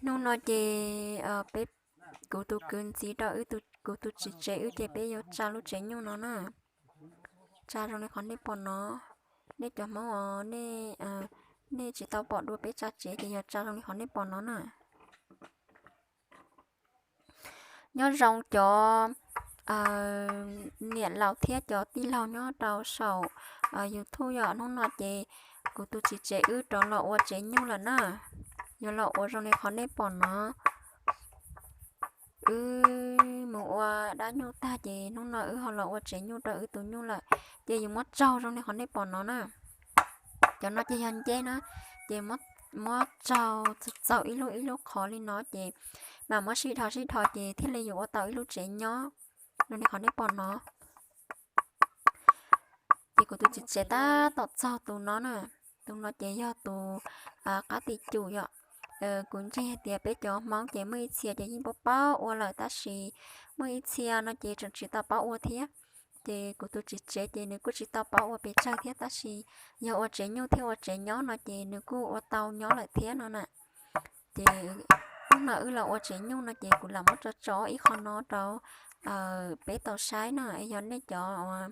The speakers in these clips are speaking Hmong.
Hnub no ces peb, kuv tus kwv ntxiv rau wb, kuv tus txiv tsev wb ces peb yuav tsa lub tsev nyuj no na. Tsa zoo li qhov nej pom no. Nej cov Hmoob os, nej tsis tau pom dua peb tsa tsev ces yog tsa zoo li qhov nej pom no na. Nyob zoo cov niam laus thiab cov tij laug nyob rau saum YouTube yom. Hnub no ces kuv tus txiv tsev wb rov los ua tsev nyuj lawm na. Yuav los ua zoo li qhov nej pom no. Wb mus ua dab nyuj tag ces hnub no wb ho los ua tsev nyuj rau wb tus nyuj lawm. Ces yus muab tsaug zoo li qhov nej pom no na. Cov no ces yog ncej na, ces muab tsaug txaug ib lub ib lub qhov li no ces mam muab sib dhos sib dhos ces thiaj li yuav ua tau ib lub tsev nyob zoo li qhov nej pom no. Ces kuv tus txiv tsev tab tom txaug tus no na. Tus no ces yog tus qab ti cum yom. Kuv ntseeg hais tias peb cov Hmoob ces muaj ib txhia ces yeej paub paub ua lawm tab sis muaj ib txhia no ces tseem tsis tau paub ua thiab. Ces kuv tus txiv tsev ces nws kuj tsis tau paub ua pes tsawg thiab tab sis yog ua tsev nyuj thiab ua tsev nyob no ces nws kuj ua tau nyob lawm thiab no na. Ces hnub no wb los ua tsev nyuj no ces kuv lam muab tso tso ib qho no rau peb tau saib na. Yog nej cov,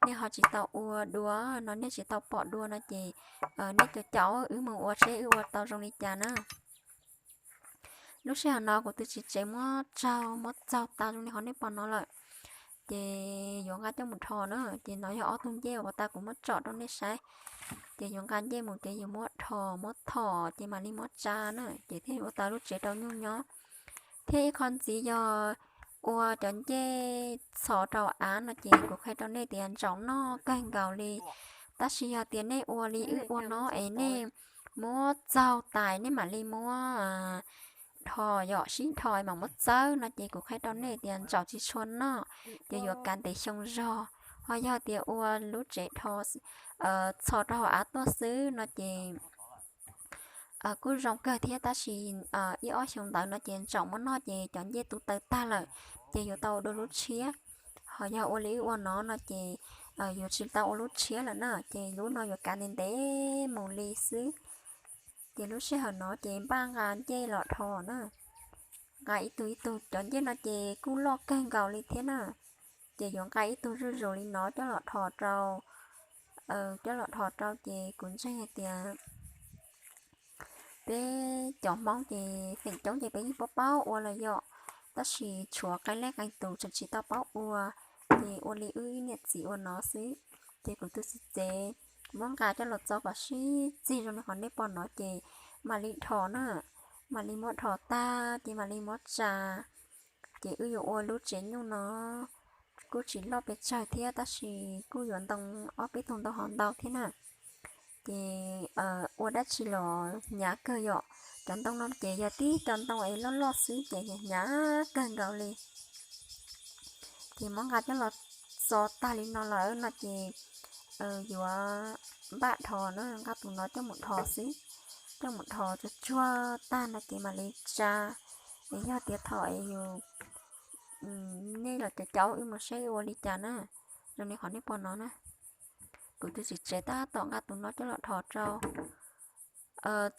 nej ho tsis tau ua dua no, nej tsis tau pom dua no ces nej caum caum wb mus ua seb wb ua tau zoo li cas na. Lub sij hawm no kuv tus txiv tsev muab tsaug, muab txaug tas zoo li qhov nej pom no lawm. Ces yuav nqa coj mus dhos na. Ces no yog ob tug ncej uas tas kuv muab tsom rau nej saib. Ces yuav nqa ncej mus ces yus muab dhos muab thom ces mam li muab tsa na ces thiaj ua tau lub tsev rau nyuj nyob. Thiab ib qho ntxiv yog ua cov ncej txhos rau av no ces kuv qhia rau nej tias ntsaum noj kawg nkaus li. Tab sis yog tias nej ua li wb ua no es nej muab txaug tas nej mam li muab dhos yom, sib dhos mam muab txawb no ces kuv qhia rau nej tias ntsaum tsis tshua noj, ces yuav kav ntev xyoo zog. Ho yog tias ua lub tsev dhos txhos rau hauv av tuaj xwb no ces kuj zoo kawg thiab tab sis ib ob xyoo ntawd no ces ntsaum muab noj ces cov ncej tu taw tag lawm, ces yuav tau ua dua lub tshiab. Ho yog ua li wb ua no no ces yuav tsis tau ua lub tshiab lawm na, ces lub no yuav kav ntev ntev mus li xwb. Ces lub sij hawm no ces npaj nqa ncej los dhos na. Nqa ib tug ib tug, cov ncej no ces kuj loj kawg nkaus li thiab na. Ces yuav nqa ib tug zuj zus li no coj los dhos rau, coj los dhos rau ces kuv ntseeg hais tias peb cov Hmoob ces feem coob ces peb yeej paub paub ua lawm yom, tab sis tshuav qee leej qee tus tseem tsis tau paub ua, ces ua li wb ib niam txiv ua no xwb. Ces kuv tus txiv tsev muab nqa coj los txo kom sib txig zoo li qhov nej pom no ces mam li dhos na, mam li muab dhos tag ces mam li muab tsa. Ces wb yuav ua lub tsev nyuj no kuj tsis loj pes tsawg thiab tab sis kuj yuav ntoo ob peb tug ntoo hov ntau thiab na. Ces ua dab tsi los hnyav kawg yom. Cov ntoo no ces yog tib cov ntoo es loj loj xwb ces hnyav kawg nkaus li. Ces muab nqa coj los txo tag li no lawm no ces yuav npaj dhos na, nqa tus no coj mus dhos xwb. Coj mus dhos tsuag tsuag tag no ces mam li tsa. Es yog tias thaum es yus, nej los caum caum wb mus saib ua li cas na, zoo li qhov nej pom no na. Kuv tus txiv tsev tab tom nqa tus no coj los dhos rau.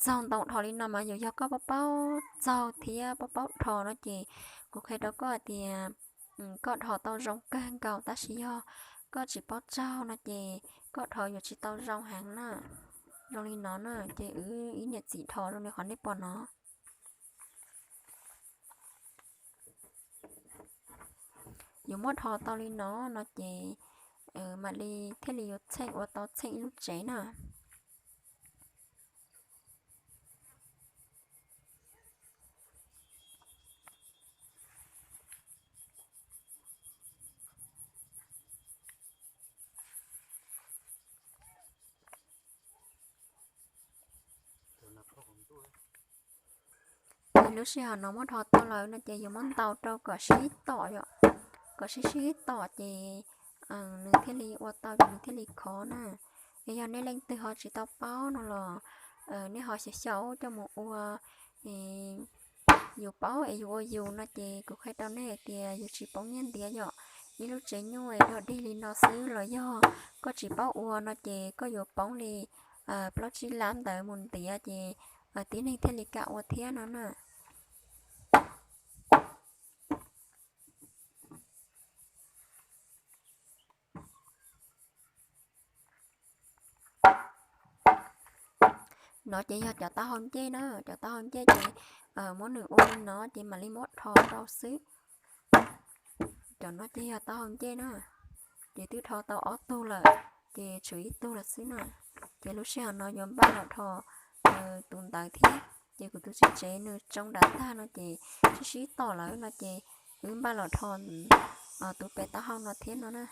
Txaug ntoo dhos li no mas yus yog koj paub paub txaug thiab paub paub dhos no ces kuv qhia rau koj hais tias koj dhos tau zoo kawg nkaus tab sis yog koj tsis paub txaug no ces koj dhos yuav tsis tau zoo heev na. Zoo li no na ces wb ib niam txiv dhos zoo li qhov nej pom no. Yuav muab dhos tau li no no ces mam li thiaj li yuav txheej ua tau txheej ib lub tsev na. Ces lub sij hawm no muab dhos tau lawm no ces yuav muab ntaus rau kom sib tom yom, kom sib sib tom ces nws thiaj li ua tau ces nws thiaj li khov na. Es yog nej leej twg ho tsis tau paub no los nej ho xyaum xyaum coj mus ua. Yus paub es yus ua yus no ces kuv qhia rau nej hais tias yus tsis poob nyiaj ntiav yom. Ib lub tsev nyuj es dog dig li no xwb los yog koj tsis paub ua no ces koj yuav poob li plaub tsib lab ntawd mus ntiav ces tib neeg thiaj li kam ua thiab no na. No ces yog cov taub hau ncej na, cov taub hau ncej ces muab nws ua li no ces mam li muab rho rau xwb. Cov no ces yog taub hau ncej na, ces twb rho tau ob tug lawm, ces tshuav ib tug lawm xwb na. Ces lub sij hawm no yuav npaj los rho tus ntawd thiab. Ces kuv tus txiv tsev nws tsoo nrad tag no ces sib sib tom lawm no ces wb npaj los rho tus pem taub hau no thiab no na.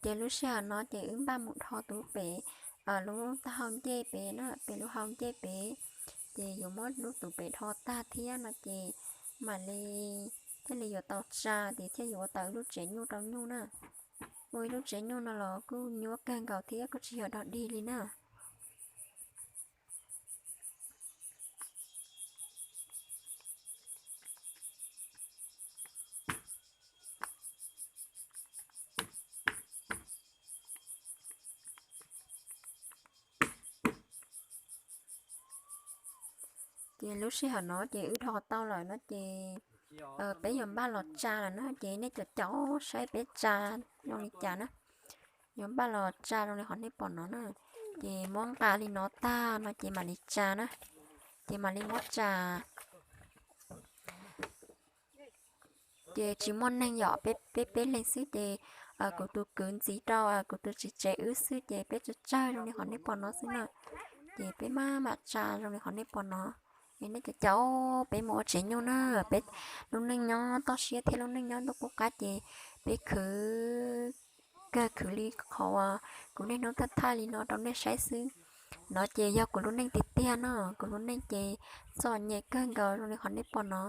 Ces lub sij hawm no ces wb npaj mus rho tus pem, lub taub hau ncej pem na, pem lub hau ncej pem. Ces yuav muab lub tus pem rho tag thiab no ces mam li thiaj li yuav tau tsa ces thiaj yuav ua tau ib lub tsev nyuj rau nyuj na. Ua ib lub tsev nyuj no los kuj nyuaj kawg nkaus thiab kuj tsis yog dog dig li na. Ces lub sij hawm no ces wb rho tau lawm no ces peb yuav npaj los tsa lawm na, ces nej cov caum saib peb tsa zoo li cas na. Yuav npaj los tsa zoo li qhov nej pom no na. Ces muab nqa li no tag no ces mam li tsa na. Ces mam li muab tsa. Ces tsis muaj neeg yom, peb peb leeg xwb ces kuv tus kwv ntxiv rau kuv tus txiv tsev wb xwb ces peb tsawg tsawg zoo li qhov nej pom no xwb na. Ces peb maj mam tsa zoo li qhov nej pom no. Es nej cov caum peb mus ua tsev nyuj na, peb lub neej nyob toj siab thiab lub neej nyob ntuj qub qab ces peb khwv kawg khwv li qhov uas kuv niaj hnub thaij thaij li no rau nej saib xwb. No ces yog kuv lub neej tiag tiag no, kuv lub neej ces txom nyem kawg nkaus zoo li qhov nej pom no.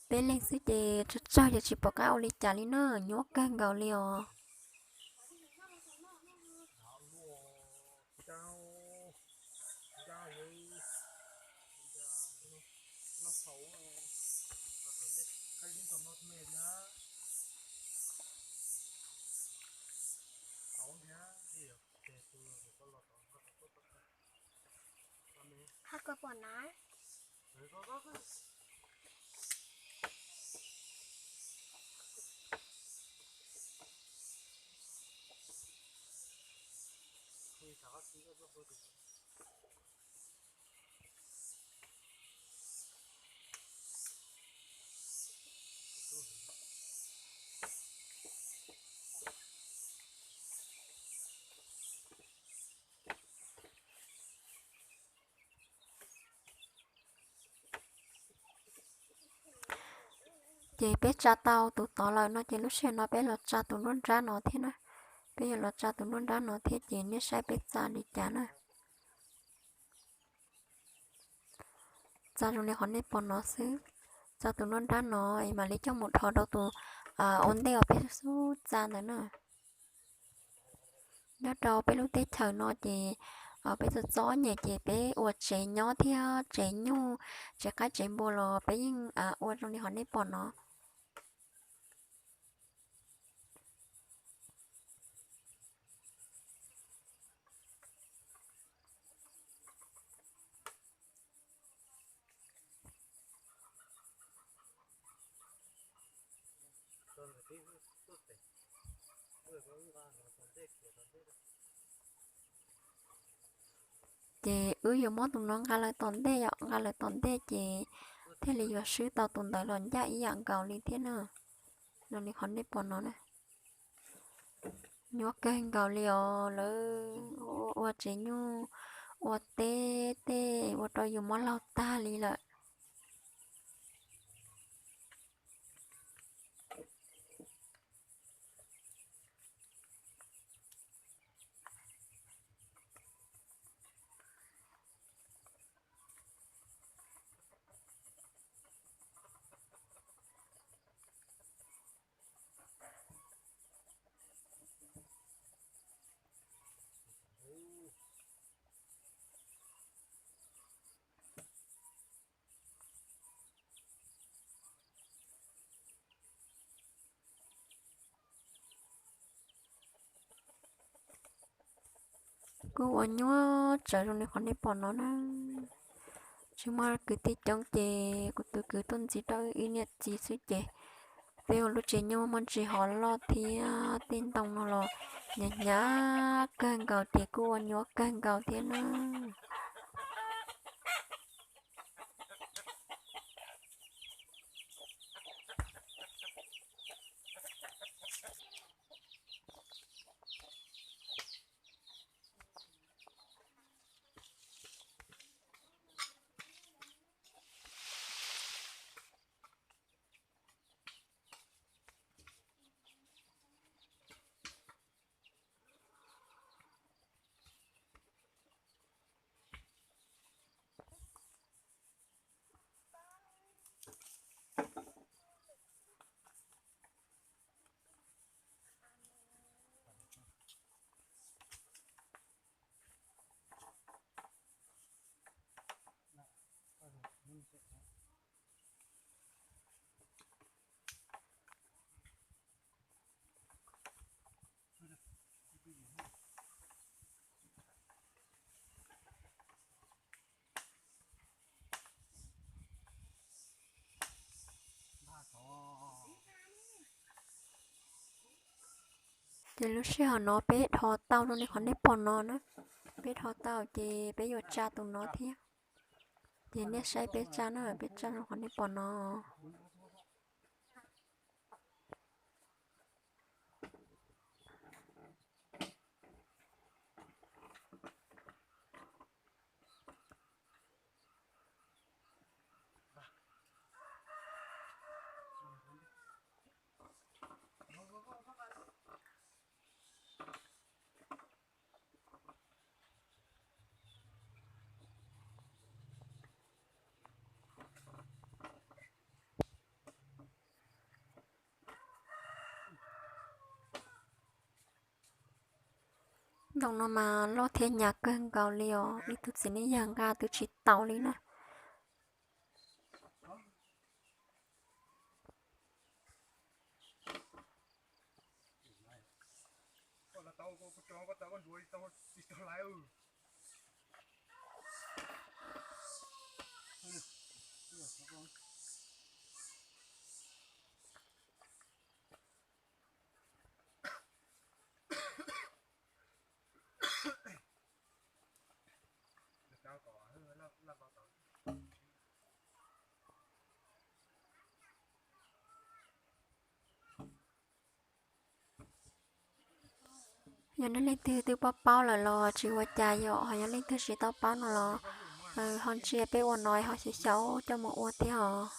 Peb leeg xwb ces tsawg tsawg ces tsis pom qab ua li cas li na, nyuaj kawg nkaus li os. Ces peb tsa tau tus tod lawm no ces lub sij hawm no peb los tsa tus nruab nrab no thiab na. Peb yuav los tsa tus nruab nrab no thiab ces nej saib peb tsa li cas na. Tsa zoo li qhov nej pom no xwb. Tsa tus nruab nrab no es mam li coj mus rho rau tus ua ntej uas peb xub xub tsa ntawd na. Nyob rau peb lub teb chaws no ces peb txom txom nyem ces peb ua tsev nyob thiab tsev nyuj, tsev qaib tsev npua los peb yeej ua zoo li qhov nej pom no. Ces wb yuav muab tus no nqa lawm tom ntej, yog nqa lawm tom ntej ces thiaj li yuav swb tau tus ntawd los ncaj ib yam nkaus li thiab na. Zoo li qhov nej pom no na, nyuaj kawg nkaus li os. Lawv ua tsev nyuj, ua teb tej ua rau yus mob laug tag li lawm. Kuj ua nyuaj tsawv zoo li qhov nej pom no na. Tsis muaj kwv tij coob ces kuv tus kwv tuaj ntxiv rau ib niam txiv xwb ces peb ua lub tsev nyuj muaj ntsis hov loj thiab tej ntoo no los hnyav hnyav kawg nkaus ces kuj ua nyuaj kawg nkaus thiab na. Ces lub sij hawm no peb dhos tau zoo li qhov nej pom no na. Peb dhos tau ces peb yuav tsa tus no thiab. Ces nej saib peb tsa na, peb tsa zoo qhov nej pom no. Ntoo no mas loj thiab hnyav kawg nkaus li os, ib tug txiv neej yawg nqa twb tsis tau li na. Yog nej leej twg twb paub paub lawm los tsis ua cas yom, ho yog leej twg tsis tau paub no los ho ntsia peb ua no ho xyaum xyaum coj mus ua thiab os.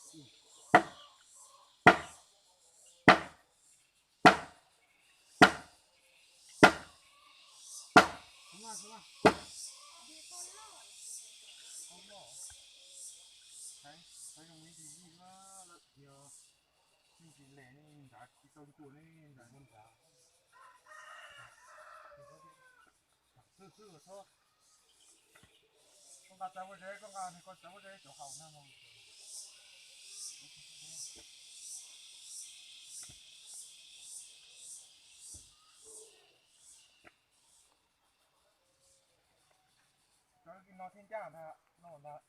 Koj nqa txawv ua zeb, koj nqa koj txawv ua zeb cov haus na mog. Cov no thiaj ncaj ntag, no ntag.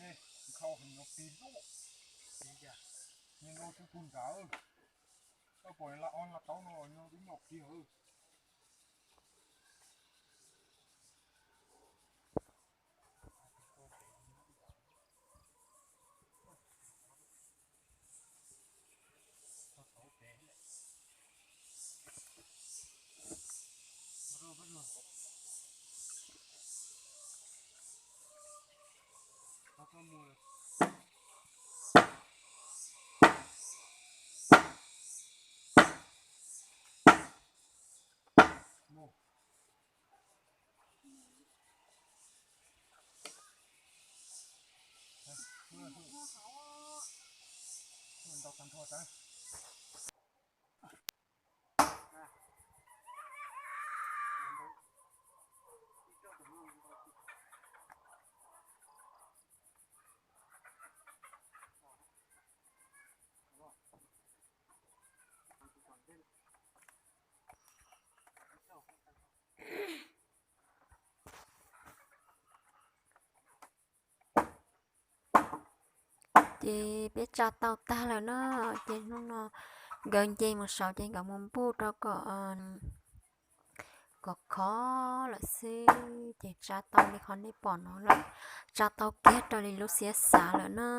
Nej, nkhaus heev no pis loj. Nws no twb pug nrad. Koj pom la ob la taub no no twb nyuam pig heev. Ces peb tsa tau tag lawm na, ces hnub no nkawd nce mus saud ces nkawd mus npuj rau kom, kom khov lawm xwb, ces tsa tau li qhov nej pom no lawm, tsa tau kiag raws li lub siab xav lawm na.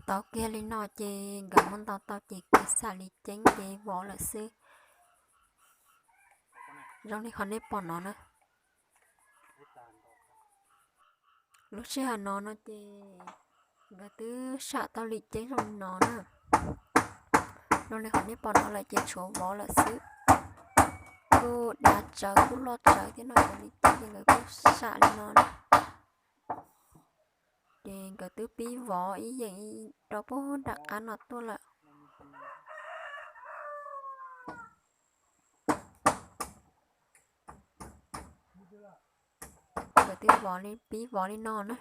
Tau kiag li no ces nkawd muab ntaus tau ces kuv xam li ceeb ces vov lawm xwb. Zoo li qhov nej pom no na. Lub sij hawm no no ces nkawd twb sam tau li ceeb zoo li no na. Zoo li qhov nej pom no lawm ces tshuav vov lawm xwb. Kuj dav tsawv kuj loj tsawv thiab no, li ceeb ces nkawd kuj sam li no na. Ces nkawd twb pib vov ib yeem rau puag nram qab no tuaj lawm. Nkawd twb vov li, pib vov li no na.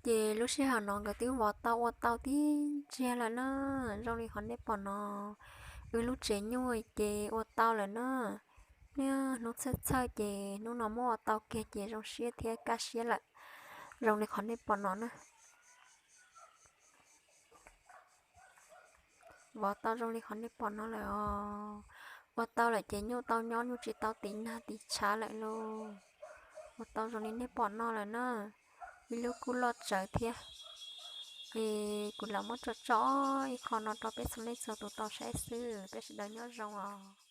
Ces lub sij hawm no nkawd twb vov tau ua tau tib ntsiag lawm na. Zoo li qhov nej pom no, wb lub tsev nyuj ces ua tau lawm na. Niaj hnub txhawj txhawj ces hnub no muab ua tau kiag ces zoo siab thiab kaj siab lawm. Zoo li qhov nej pom no na. Vov tau zoo li qhov nej pom no lawm os. Ua tau lawm ces nyuj tau nyob, nyuj tsis tau tiv nag tiv tshav lawm lauj. Ua tau zoo li nej pom no lawm na. Ib lub kuj loj tsawv thiab. Es kuv lam muab tso tso ib qho no rau peb txhua leej txhua tus tau saib xwb, peb sawv daws nyob zoo os.